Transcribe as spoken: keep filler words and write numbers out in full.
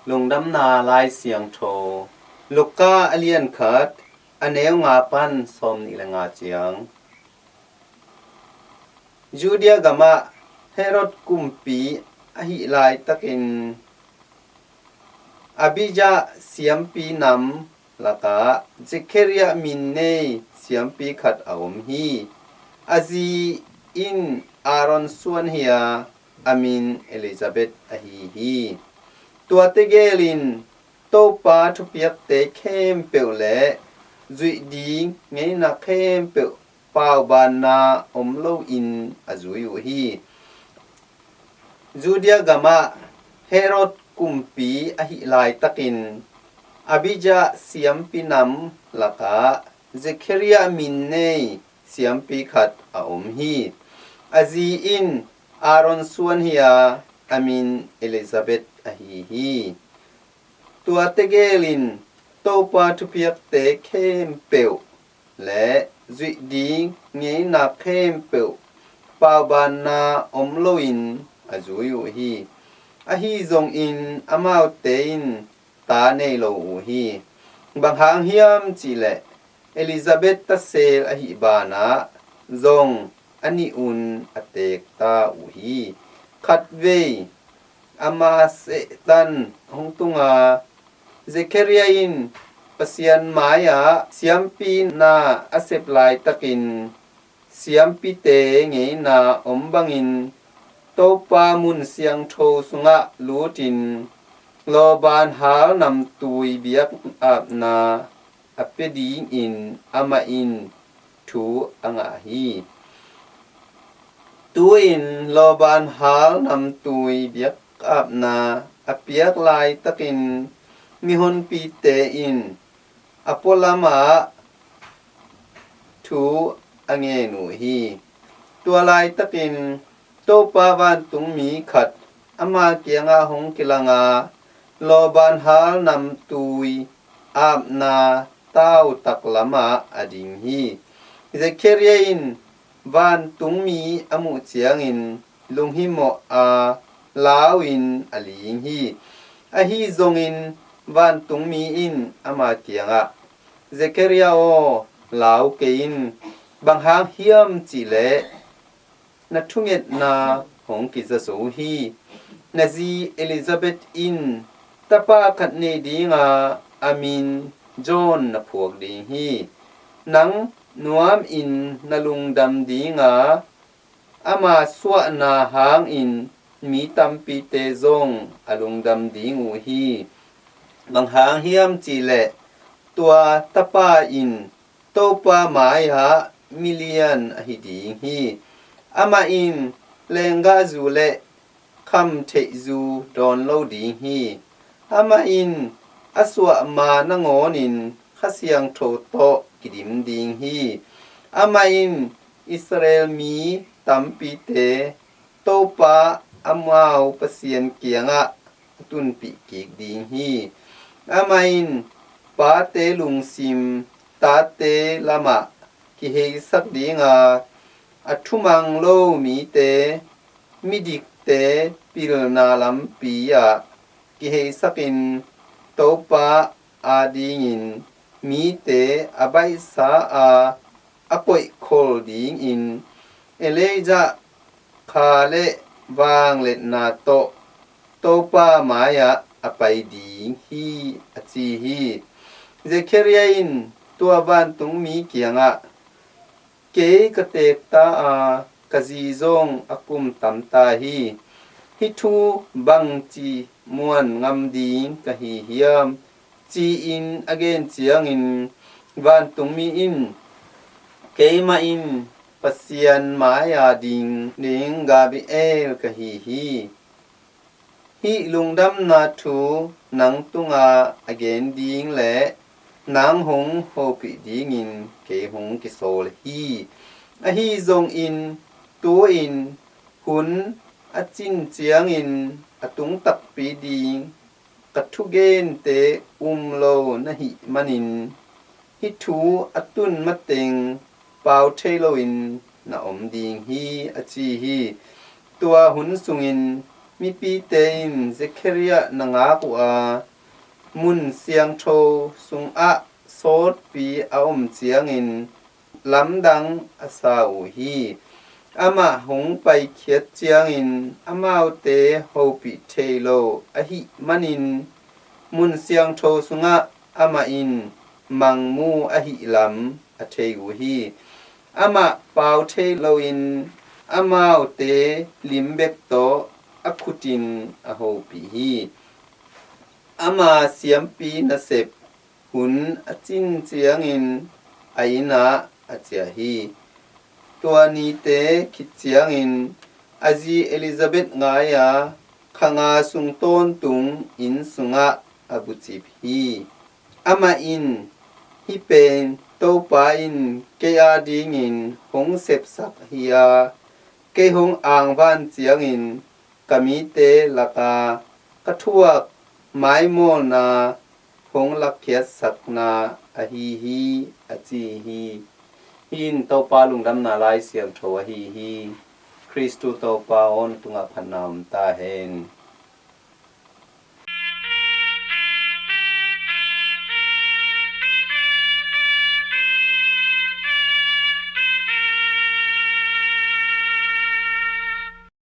Lungdamna Lai Siangtho, Luka a lian khat, a neu nga pan sawm nih le nga ciang. Judea gamah Herod kumpi ahih laitakin Abijah siampi nam lakah Zekhariah min nei siampi khat a om hi. A zi in Aaron suan hi a, a min Elizabeth ahi hi. Tuate gelin Topa thupiakte khempeuh le zuih ding ngeina khempeuh paubanna om loin a zui uh hi. Judea gamah Herod kumpi ahih laitakin Abijah siampi nam lakah Zekhariah min nei siampi khat a om hi. A zi in Aaron suan hi a, a min Elizabeth ahi hi. Tuate gelin Topa thupiakte khempeuh le zuih ding ngeina khempeuh paubanna om loin a zui uh hi. Ahi zongin amaute in ta nei lo uh hi. Bang hang hiam cihleh Elizabeth tasel ahih banah zong a nih un a teek ta uh hi. Khatvei ama Satan hong tung a, Zekhariah in Pasian mai-ah siampi na a sep laitakin siampite ngeina om bangin Topa mun siangtho sungah lutin lawban hal namtui biakapna a pia dingin amah in thu a ngah hi. Tu-in lawban hal namtui biakapna a piak laitakin mihonpite in a pualamah thu a ngen uh hi. Tua laitakin Topa vantungmi khat ama kiangah hong kilanga lawban hal namtui apna tautak lamah a ding hi. Zekhariah in vantungmi a muh ciangin lunghimawh a lau-in a ling hi. Ahi zongin vantungmi in ama kiangah, Zekhariah aw, lau kei in, bang hang hiam cihleh na thungetna hong kiza zo hi. Na zi Elizabeth in tapa khat nei dinga a min John na phuak ding hi. Nang nuamin na lungdam dinga ama suahna hangin mi tampite zong a lungdam ding uh hi. Bang hang hiam cihleh tua tapa in Topa mai-ah milian ahi ding hi. Amah in lenggahzu le khamtheihzu dawn lo ding hi. Amah in a suahma nangawnin Kha Siangtho tawh kidim ding hi. Amah in Israel mi tampite Topa amau Pasian kiangah a tunpih kik ding hi. Amah in pate lungsim tate lamah kiheisak dinga, a thumang lo mite, midikte pilna lampi ah kiheisakin Topa adingin mite a baihsa a a koihkhol dingin Elijah kha le vangliatna tawh Topa mai-ah a pai ding hi, a ci hi. Zekhariah in tua vantungmi kiangah, kei ka teek ta a, ka zi zong a kum tam ta hi. Hih thu bangci muan ngam ding ka hi hiam? Ci-in a gen ciangin vantungmi in, keimah in Pasian mai-a ding ding Gabriel ka hi hi. Hih lungdamna thu nang tungah a gen ding le nang hong hopih dingin kei hong kisawl hi. Ahi zongin tu-in hun a cin ciangin a tung takpi ding ka thugente um lo na hih manin hih thu a tun mateng pau thei loin na om ding hi, a ci hi. Tua hun sungin Mipite in Zekhariah na ngak uh a, mun siangtho sungah sawtpi a om ciangin lamdang a sa uh hi. Amah hong paikhiat ciangin amaute hopih thei lo ahih manin mun siangtho sungah amah in mangmu ahih lam a thei uh hi. Amah pau thei loin amaute lim bek tawh a khut in a hopih hi. Ama siampi nasep hun a cin ciangin a inn ah a ciah hi. Tua nite khit ciangin a zi Elizabeth ngai-a kha nga sung tawntung inn sungah a bucip hi. Amah in, "Hih pen Topa in kei adingin hong sepsak hi-a, kei hong angvan ciangin ka mite laka ka thuak maimawlna hong lakkhiatsakna ahi hi," a ci hi. Hih in Topa lungdamna Lai Siangtho ahi hi. Khristu Topa aw na tungah phatna om ta hen.